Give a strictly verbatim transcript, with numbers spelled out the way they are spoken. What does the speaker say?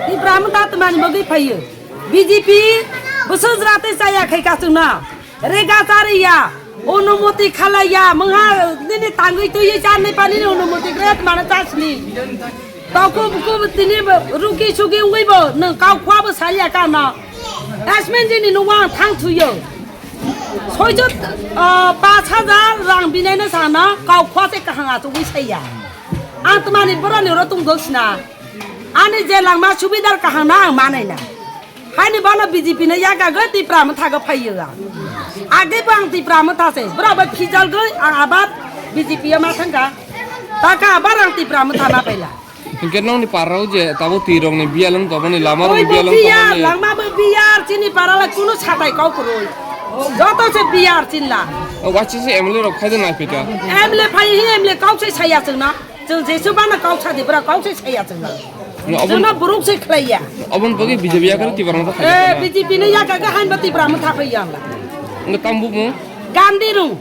Tipra Motha twmani bagwi phaiyo. B J P bwswk jwra tei chaya khai kachwngno. Rega chariya, onumoti khalaiya, mungha nini tangwi twiwi charni panini onumoti kre twmano chasni. Tokub kub tini ruki sugi wngwi bo nwng kau khwa bo saliya kano. Asmen jini nungwa ang thang thuyo. Soijo, ah, pash hajar rang binaino sana kau khwa se kahang achugwi saiya. Ang twmani boroni oro tungdok sina. Ani je langma subidar kahang na ang manai na. Haini bono B J P no yakago Tipra Motha go phaiyo ang. Age bo ang Tipra Motha se. Bro bo phijal goi ang abar B J P o ma thangka. Taka abar ang Tipra Motha ma paila. Hingke nongni parao je tabo twi rokni biyal wng tongmani, lama rokni Oi bo biyal wng biyar, tongmani. Langma bo biyar, chini parala kuno satai kau kwrwi. Joto se biyar chinla. O waisa se M L A rok phaide nai phaikha. M L A phai hi M L A kau se saya chwngno. Chwng jesu bana kau sadi bra kau se saya chwngno. Obo Chwngno buruk se khlaiya. Obon bagwi B J P yakar Tipra Motha Eh, khaikha. B J P no yakago hain bo Tipra Motha phaiya. Nga tambu mo. Gandhi rung.